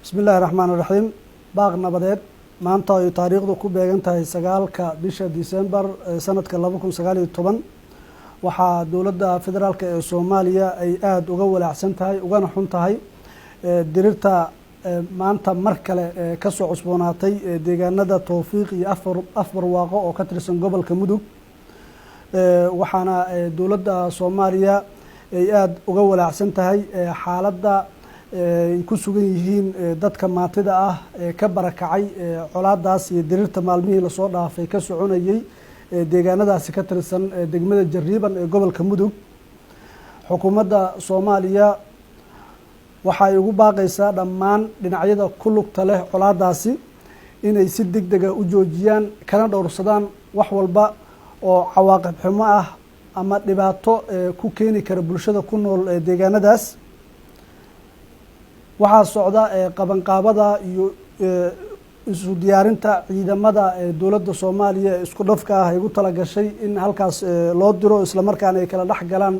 Bismi illaahi raxmaan iraxiim. Baaq nabadeed. Maanta ay taariikhdu ku beegan tahay 9-ka bisha Disembar sanadka 2019, waxaa dowladda federaalka ee Soomaaliya ay aada uga walaacsan tahay ugana xun tahay dirirta maanta mar kale kasoo cusboonaatay deegaanada Towfiiq iyo Afbarwaaqo oo ka tirsan gobolka Mudug. Waxaana dowladda Soomaaliya ay aada uga walaacsan tahay xaaladda ay ku sugan yihiin dadka maatida ah ee ka barakacay colaadaas iyo dirirta maalmihii lasoo dhaafay ka soconayey deegaanadaasi ka tirsan degmada Jariiban ee gobolka Mudug. Xukuumadda Soomaaliya waxay ugu baaqaysaa dhammaan dhinacyada ku lugta leh colaadaasi inay si deg dega u joojiyaan kana dhowrsadaan wax walba oo cawaaqib xumo ah ama dhibaato ku keeni kara bulshada ku nool deegaanadaas. Waxaa socda qabanqaabada iyo isu diyaarinta ciidamada dowladda Soomaaliya ee isku dhafka ah ay ugu tala gashay in halkaas loo diro, islamarkaana ay kala dhex galaan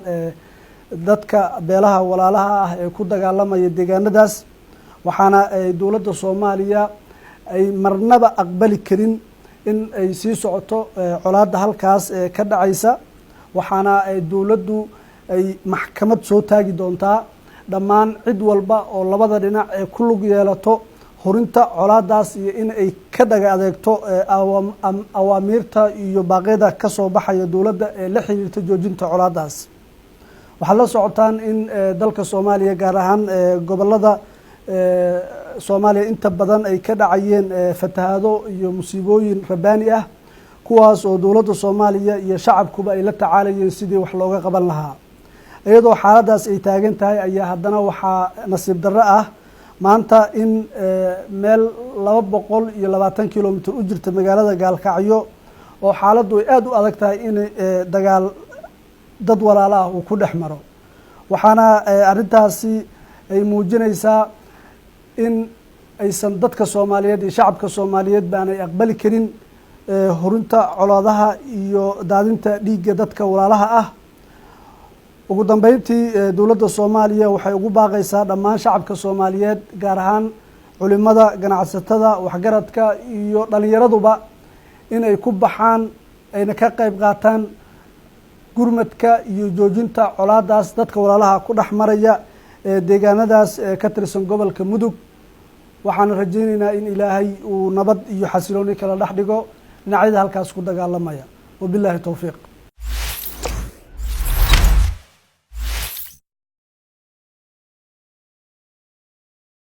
dadka beelaha walaalaha ah ee ku dagaalamaya deegaanadaas. Waxaana dowladda Soomaaliya ay marnaba aqbali karin in ay sii socoto colaadda halkaas ka dhacaysa. Waxaana dowladdu ay maxkamad soo taagi doontaa dhammaan cid walba oo labada dhinac ee ku lug yeelato hurinta colaadaas iyo in ay ka dhaga adeegto awaamiirta iyo baaqyada ka soo baxaya dowladda ee la xiriirta joojinta colaadaas. Waxaad la socotaan in dalka Soomaaliya, gaar ahaan gobolada Soomaaliya, inta badan ay ka dhacayeen fatahaado iyo musiibooyin rabaani ah, kuwaas oo dowladda Soomaaliya iyo shacabkuba ay la tacaalayeen sidii wax looga qaban lahaa. Iyadoo xaaladdaas ay taagan tahay ayaa haddana waxaa nasiib darro ah maanta in meel 220 kilomitr u jirta magaalada Gaalkacyo oo xaaladdu ay aada u adag tahay in dagaal dad walaalo ah uu ku dhex maro. Waxaana arrintaasi ay muujinaysaa in aysan dadka Soomaaliyeed iyo shacabka Soomaaliyeed baanay aqbali karin hurinta colaadaha iyo daadinta dhiigga dadka walaalaha ah. Ugu dambeyntii, dowladda Soomaaliya waxay ugu baaqaysaa dhammaan shacabka Soomaaliyeed, gaar ahaan culimada, ganacsatada, waxgaradka iyo dhalinyaraduba, inay ku baxaan ayna ka qayb qaataan gurmadka iyo joojinta colaadaas dadka walaalaha ku dhex maraya ee deegaanadaas ee ka tirsan gobolka Mudug. Waxaana rajaynaynaa in Ilaahay uu nabad iyo xasilooni kala dhex dhigo dhinacyada halkaas ku dagaalamaya. Wabillahi towfiiq.